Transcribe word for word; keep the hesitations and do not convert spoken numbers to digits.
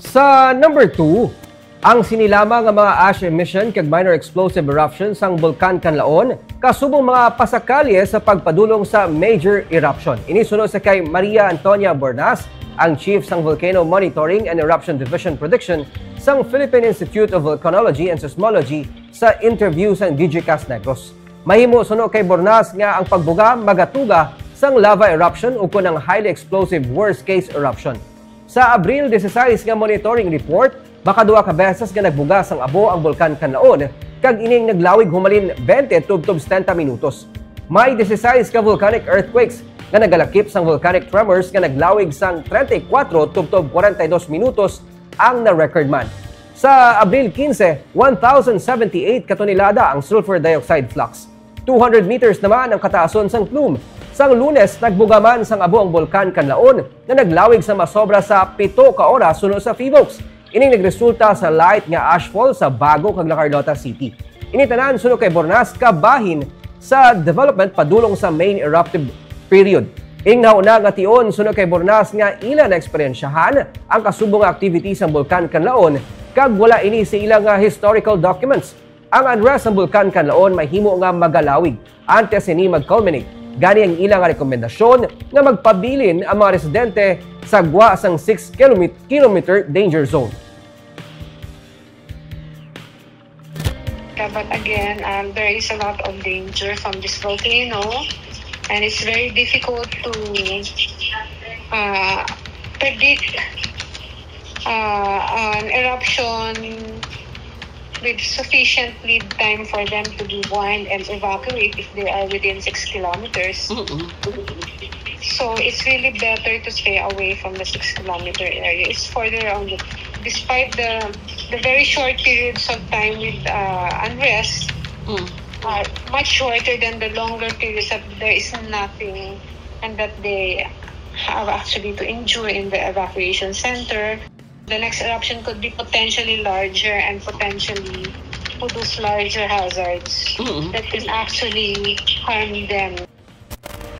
Sa number two, ang sini lamang nga mga ash emission kag minor explosive eruption sang Bulkan Kanlaon kasubong mga pasakalye sa pagpadulong sa major eruption. Ini suno sa kay Maria Antonia Bornas, ang Chief sang Volcano Monitoring and Eruption Division Prediction sang Philippine Institute of Volcanology and Seismology, sa interview sang Digicast Negros. Mahimo suno kay Bornas nga ang pagbuga magatuga sang lava eruption ukon ang highly explosive worst-case eruption. Sa Abril dieciséis nga monitoring report, makaduha ka beses nga nagbuga sang abo ang Bulkan Kanlaon, kag ining naglawig humalin twenty tubtob setenta minutos. May dieciséis ka volcanic earthquakes nga nagalakip sang volcanic tremors nga naglawig sang treinta y cuatro tubtob cuarenta y dos minutos ang na-record man. Sa Abril quince, one thousand seventy-eight ka tonelada ang sulfur dioxide flux. Two hundred meters naman ang kataason sang plume. Sang Lunes, nagbuga man sang abo ang Bulkan Kanlaon nga naglawig sa masobra sa pito ka oras suno sa Phibos. Ining nagresulta sa light nga ashfall sa Bago kag La Carlota City. Ini tanan suno kay Bornas kabahin sa development padulong sa main eruptive period. Ing nauna nga tion suno kay Bornas nga ila naeksperyensyahan ang kasubong nga activity sang Bulkan Kanlaon kag wala ini sa ila nga historical documents. Ang unrest sang Bulkan Kanlaon mahimo nga magalawig antes ini mag-culminate. Gani ang ila nga rekomendasyon nga magpabilin ang mga residente sa gwa sang six kilomet-, kilometer danger zone. But again, um, there is a lot of danger from this volcano, and it's very difficult to uh, predict uh, an eruption with sufficient lead time for them to be warned and evacuate if they are within six kilometers. So it's really better to stay away from the six kilometer area. It's further on the, despite the the very short periods of time with uh, unrest, uh, much shorter than the longer periods that there is nothing and that they have actually to endure in the evacuation center. The next eruption could be potentially larger and potentially produce larger hazards that can actually harm them.